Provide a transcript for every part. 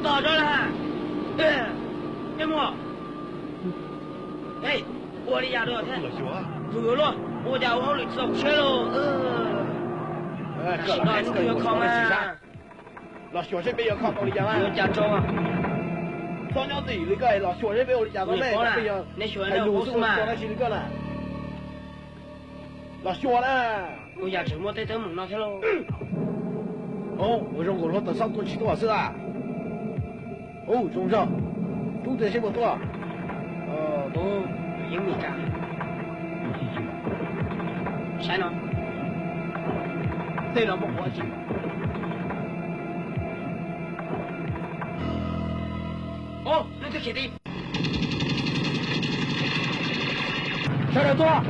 Tos tso na. Peb mus. Ua li yam dua thiab. Vwm luaj, ua cas ua hauj lwm tsis txaus siab lauj. Tam sim no nws yuav kho mas. Los xyuas seb peb yuav kho tau li cas mas. Yuav cas tso. Txhob nyob ntxim li koj, los xyuas seb peb ua li cas tau ne. Peb yuav hais lus xwb mas, txhob nyob ntxim li koj na. Los xyuas na. Ua yam tseem muaj tej teeb meem no thiab lauj. Ua zoo nkaus hluav taws xob tua tsis tuaj xwb a. Ub, zoo zog. Rub tias seb puas tuaj. Yeeb Meskas. Saib no. Tej no muaj qhov tsis. Ub, leej twg khiav tim. Sawv daws tuaj.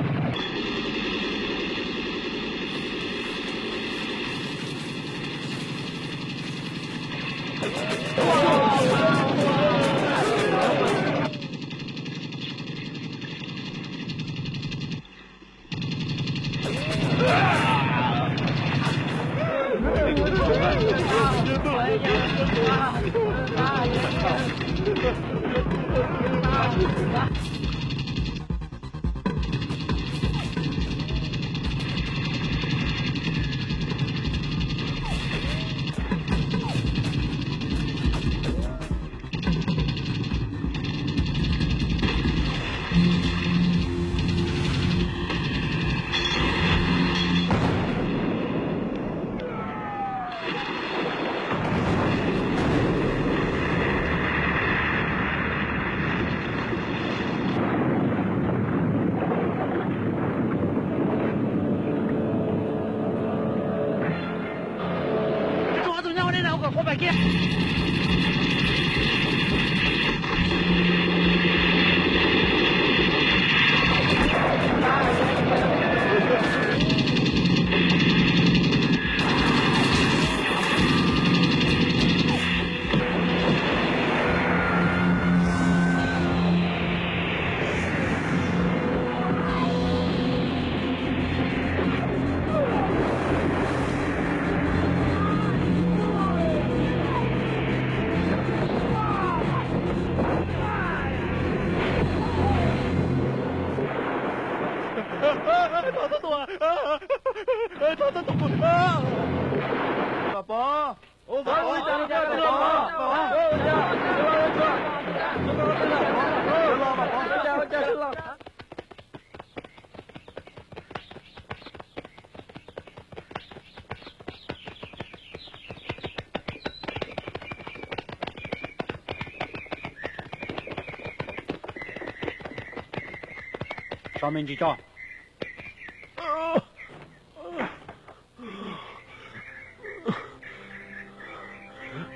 Tso me ntsis tso.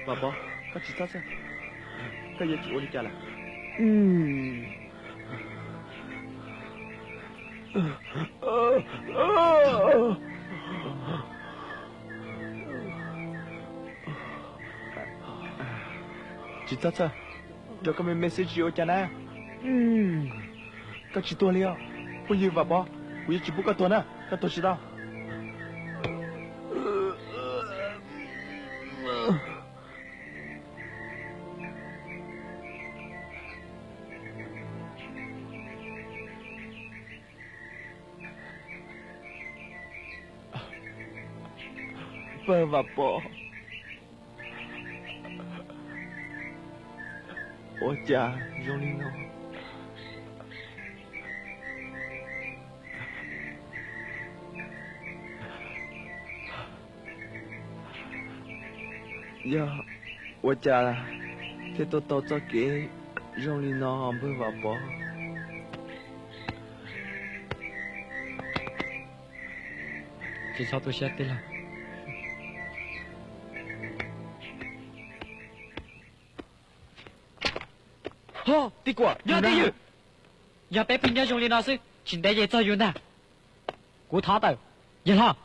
Vam Pov, koj tsis txhob xav, koj yuav tsum ua li cas lawm. Tsis txhob xav, rau koj me me xwb tsis ua cas na. Koj tsis tuag li os. Phooj ywg Vam Pov, kuv yuav tsis pub koj tuag na, koj tuag tsis tau. Pawg Vam Pov, ua cas zoo li no? Yog ua cas thiaj tuaj tau txoj kev zoo li no npawg Vam Pov? Tsis txhob tu siab tij laug. Ho, tij Kuam, yog tij Ywg, yog peb pheej nyob zoo li no xwb tsis ntev ces txog yus ntag. Kuv thov tawm. Yawg hlob,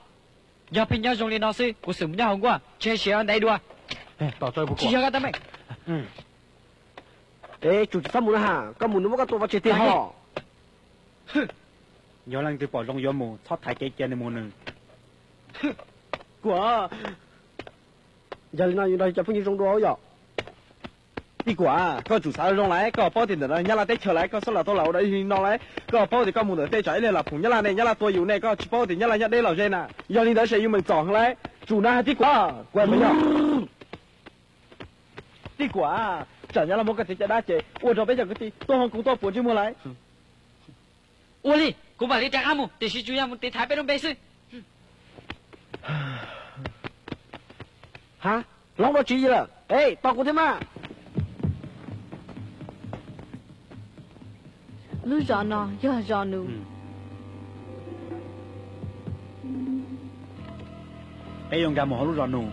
yog pheej nyob zoo li no xwb kuv xum mus nyob hauv nkuaj, tsis siav ntev dua. Tsis yog koj teeb meem. Es tsum tsis txhob mus na ha, koj mus nws muab koj tua pov tseg tiag ho. Yog leej twg pom zoo yuav mus txhob thaiv kev cia nws mus nws. Kuam, yog li no yus nrog cov phooj ywg zoo dua yom. Tij Kuam, koj tsum xav zoo lawm, koj paub tias ntawm no Nyab Laj teb chaws lawm, koj xob los tau lam ua li no lawm. Koj paub tias koj mus ntawm tej tsam ib leeg los phum Nyab Laj ne, Nyab Laj tua yus ne, koj tsis paub tias Nyab Laj nyob deb los ze na. Yog li ntawd ces yus meem txom heev lawm. Tsum na Tij Kuam, kuv hais yog. Tij Kuam, tsam Nyab Laj muab koj txiv caj dab ces ua rau peb cov kwv tij tuaj hoo kuv tuaj puas ntsej muag lawm. Ua li, kuv mam li rov qab mus, tiam sis tsuas yog mus tiv thaiv peb lub npe xwb. Ha, hloov dua tswv yim lawm, es tos kuv thiab mas. Lub zos no yog zos nus. Peb yuav nkag mus hauv lub zos nus,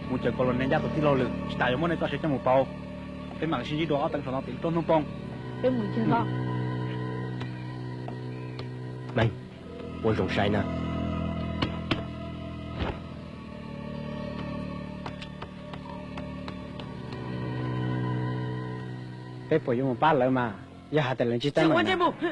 mus caum Kaus Los Nees Ncaj tus tij laug lawm, tsis tas yuav muab nej txoj sia coj mus pauv. Peb mam li sib ntsib dua ob teev saum no tim lub roob Hnub Poob. Peb mus ncig los. Meej, ua zoo saib na. Peb puas yuav mus pab lawv mas, yog hais tias lawv ntsib teeb meem na.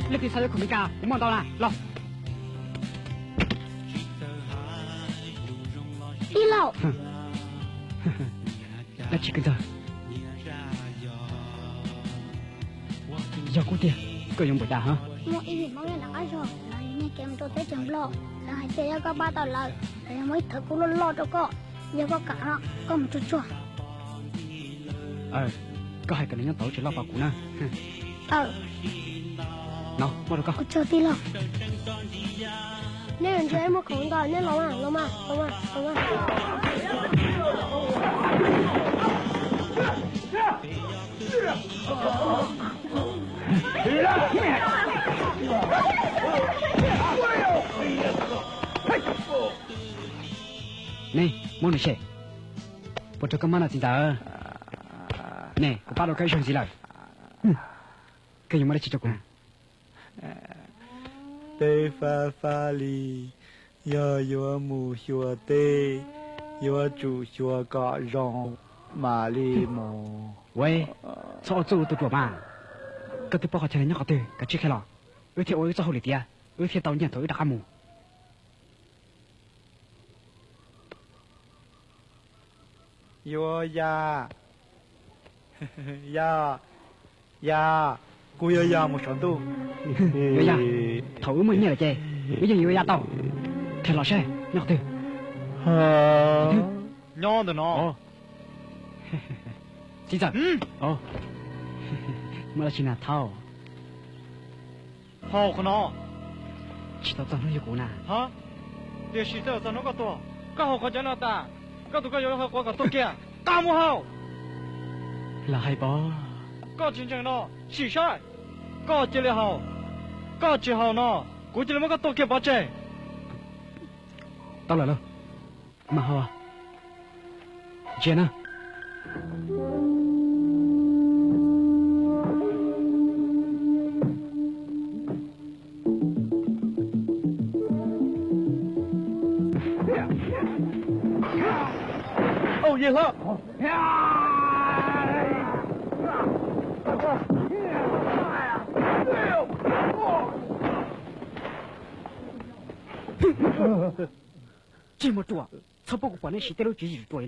Leej twg xav yuav khoom Meskas kuv muaj ntau na, los. Tij laug. Dab tsi kwv ntxawg? Yog kub tiag, koj yuav npaum cas hab? Muaj ib yim Hmoob nyob nram qab zog, lawv niaj kev mus rau teb chaws Nplog, lawv hais tias yog koj pab tau lawv, lawv yuav muab ib thawv kub loj loj rau koj, yog koj kam no koj mus tsuag tsuag. Koj hais kom nws nyob tod tsis loj pab kuv na. No, muab rau koj. Ua tsaug tij laug. Nej ntsia muaj khoom ntau, nej los mas, los mas, los mas, los mas. Ne, muab nws sem. Puas raug koj mab no txiv ntawd? Ne, kuv pab tau koj ib zaug ntxiv lawm. Koj yuav muab dab tsi rau kuv? Teb fab fab li, yog yuav mus xyuas teb, yuav tsum xyuas kom zoo mam li mus. Ua, txhob ua txuj ua tus ruam mas. Koj twb paub qhov chaw no nyob qhov twg, kav tsij qhia los, wb thiaj ua wb txoj hauj lwm tiav, wb thiaj tau nyiaj thaum wb rov qab mus. Yuav ya, ya, ya, kuv yuav ya mus saum ntuj. Yuav ya? Thaum wb muaj nyiaj lawm ces wb yeej yuav ya tau. Qhia los saib nyob qhov twg. Nyob ntawm no. Txiv ntxawm, muaj dab tsi na thauj? Haus qhov no. Tsis tau txog hnub yug kuv na. Ha, tiam sis txog hnub koj tuag, koj haus qhov cawv no tas, koj tus koj yuav haus quav kom tuag kiag. Qab mus haus. Los hais pob. Koj tsis ntseeg no, sim saib. Koj cia li haus. Koj tsis haus no, kuv cia li muab koj tua kiag pov tseg. Tau lawm lauj, kuv mam haus. Ntsia na. Au, yawg hlob. Tsis muaj ruam, txhob pub kuv pom nej siv tej lub tswv yim ruam.